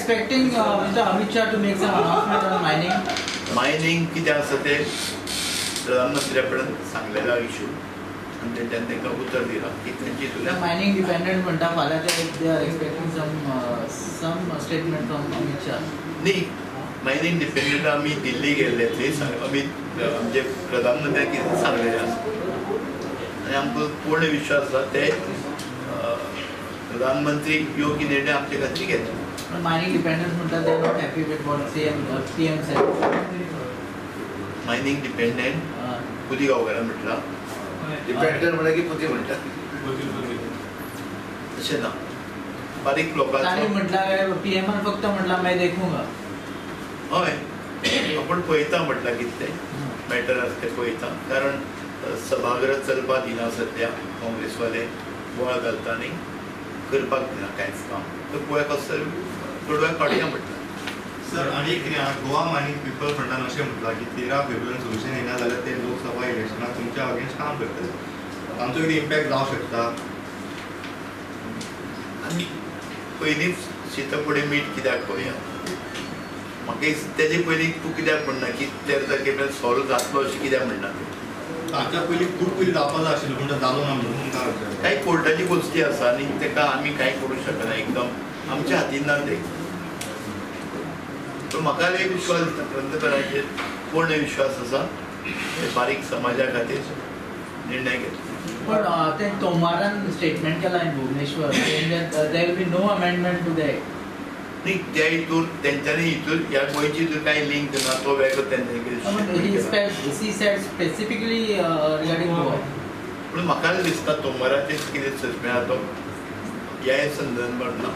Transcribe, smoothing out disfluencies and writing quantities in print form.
expecting Mr. Amit Shah to make some announcement on mining? Mining कितें आसा तें प्रधानमंत्र्या कडेन सांगलेलो इशू आनी तेंच्यांनी तांकां उतर दिलां की तेंची हितूंतल्यान मायनिंग डिपेंडंट म्हणटा, फाल्यां ते they are expecting some statement from Amit Shah. न्ही, मायनींग डिपेंडंट आमी दिल्ली गेल्ले थंय आमी आमचे प्रधानमंत्र्याक कितें सांगलेलें आसा आनी आमकां पूर्ण विश्वास आसा ते प्रधानमंत्री योग्य निर्णय आमचे खातीर घेतले. मायनिंग डिपेंडंट म्हणटा they are not happy with what CM PM said. Mining dependent पुती गांवकारान म्हटलां. डिपेंडंट म्हणल्यार की पुती म्हणटा. तशें ना, बारीक तांणी लोकांचो म्हटलां पीएमान फक्त म्हटलां मैं देखूंगा. हय, आपूण पळयता म्हटलां, कितें मॅटर आसा तें पळयता, कारण सभागृह चलपाक दिना सद्या, काँग्रेसवाले बोवाळ घालता आनी करपाक दिना कांयच काम. तर पळोवया कसो थोडो वेळ काडया म्हटलां. सर, आनी एक कितें आहा, गोवा मायनिंग पिपल फ्रंटान अशें म्हटलां की 13 फेब्रुवारी सोल्युशन येना जाल्यार ते लोकसभा इलेक्शनाक तुमच्या अगेन्स्ट काम करतले. तांचो कितें इम्पॅक्ट जावंक शकता? आनी पयलींच शिता फुडें मीठ कित्याक पळोवया? म्हाका दिसता तेजे पयलीं तूं कित्याक म्हणना की 13 तारखे मेरेन सॉल्व जातलो अशें कित्याक म्हणना तूं? ताच्या पयलीं, खूब पयलीं जावपा जाय आशिल्लो, पूण तो जालो ना म्हणून तुमकां विचारता. कांय कोर्टाची गोश्टी आसा आनी ताका आमी कांय करूंक शकना, एकदम आमच्या हातीन ना तें. पूण म्हाका एक विश्वास दिसता, पंतप्रधानाचेर पूर्ण विश्वास आसा, ते बारीक समाजा खातीर निर्णय घेतले. पण ते तोमारान स्टेटमेंट केला in Bhubaneswar, there will be no amendment to the act. न्ही, त्या हितूर तेंच्यांनी हितूर ह्या गोंयची हितूर कांय लिंक ना, तो वेगळो तेंच्यांनी कितें statement केला. He said specifically regarding Goa. पूण म्हाका दिसता तोमराचें कितें सजमें आहा तो ह्या संदर्भात ना.